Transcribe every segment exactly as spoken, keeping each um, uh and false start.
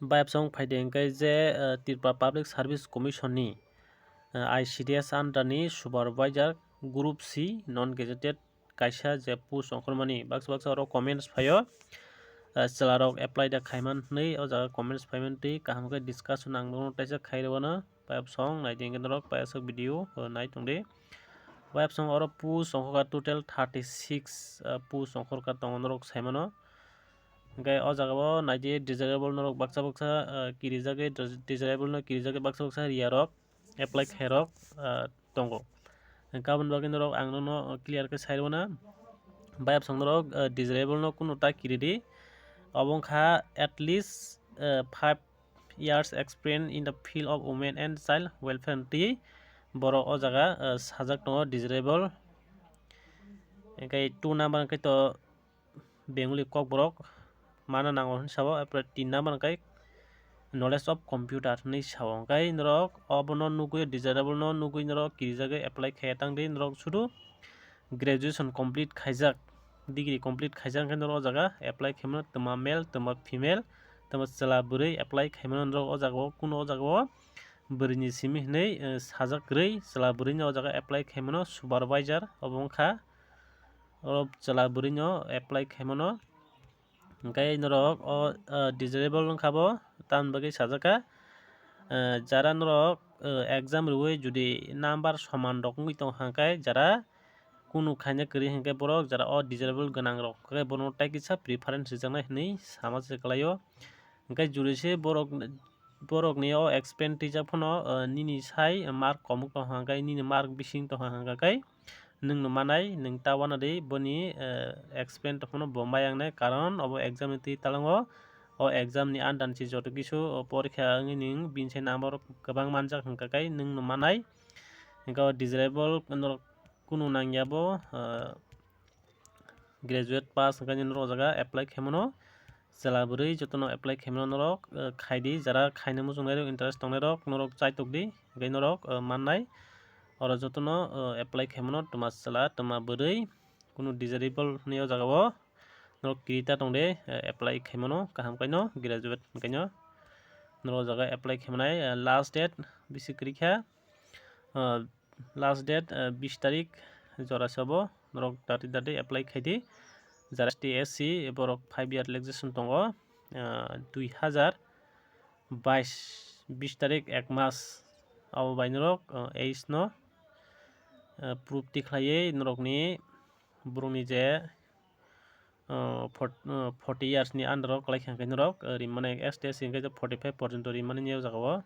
Bayapsong phaidi hwnkhe je, eh, Tripura Public Service Commission ni, eh, I C D S under ni supervisor group C non gazetted kaisa je post ongkhormani baksa baksa oro comments phaio. Eh, chwla rok apply da khaiman hwnwi o jaga comments phaiman twi kaham khe discussion ang bono teisa khairwano. Bayapsong naidi hwnkhe norok bayasok video, eh, nai tongdi. Bayapsong oro post ongkhorkha total thirty six, eh, post ongkhorkha tongo norok saimano. Hwnkhe o jaga o naidi desirable norok baksa baksa, ah, kirijagwi des-, desirable no kirijagwi baksa baksa riya rok apply khairok, ah, tongo. Hwnkhe aboni bagwi norok ang nono clear khe sai rwna. Bayapsong norok, ah, desirable no kunu ta kiridi. Obo wngkha at least, ah, five years experience in the field of women and child welfare twi borok o jaga, ah, sajak tongo desirable. Hwnkhe two number hwnkhe to Bengali kokborok mana nango hinwi sao, apre tin number hwnkhe knowledge of computer hinwi sao. Hwnkhe norok obono nugwi, desirable no nugwi norok kirijagwi apply khaiya tangdi. Norok sudu graduation complete khaijak, degree complete khaijak hwnkhe norok o jaga apply khaimano, twma male, twma female, twma chwla bwrwi apply khaimano norok o jaga o, kunu o jaga o bwrwini simi hinwi, eh, sajak kwrwi chwla bwrwino o jaga apply khaimano supervisor obo wngkha. Oro chwla bwrwino apply khaimano. Hwnkhe norok o, ah, desirable wngkha bo, tamoni bagwi sajak kha, ah, jara norok, ah, exam riwi judi number soman rok wngwi tong kha, hwnkhe jara kunu khaina kwrwi hwnkhe borok jara o desirable gwnang rok hwnkhe bono tai kisa preference rijaknai hinwi sama se kwlaio. Hwnkhe judi se borok, borokni o experience twijak phano, ah, nini sai mark komuk tong kha, hwnkhe nini mark bising tong kha, hwnkhe nwngno manai, nwng ta uanadi boni, eh, experience tongphano bo maya wngnai, karon obo exam ni twi talango, o exam ni under ni se joto kisu, o porikha wngwi nwng bini sai number kwbang manjak hwnkha khe nwngno manai. Hwnkhe o desirable norok kunu nangya bo, eh, graduate pass hwnkhe norok o jaga apply khaimano. Chwla bwrwi jotono apply khaimano norok, eh, khaidi, jara khaina muchungnai rok, interest tongnai rok norok chaitokdi, hwnkhe norok, eh, mannai. Oro jotono, eh, apply khaimano twma chwla, twma bwrwi, kunu desirable hinwi o jaga o norok kirita tongde, eh, apply khaimano kaham kaino graduate hwnkhaino norok o jaga apply khaimanai, eh, last date bisi kwrwikha, eh, last date, eh, bis tarik jora se obo, norok dati dati apply khaidi. Jara S T S C borok five year relaxation tongo, eh, dui hazar bais, bis tarik ek mas, abo bai norok, eh, age no, eh, proof tikhlaiwi norokni borokni je, ah, fort-, ah, forty years ni under o kwlai kha hwnkhe norok, ah, rimani S T S C hwnkhe forty five porjonto rimani o jaga o.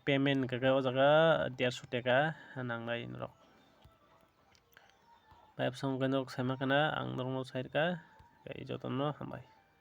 Payment hwnkhe o jaga dersho taka nangnai norok. Bayapsong hwnkhe norok sai mankha na, ang norokno sai rwkha, tei jotono hambai.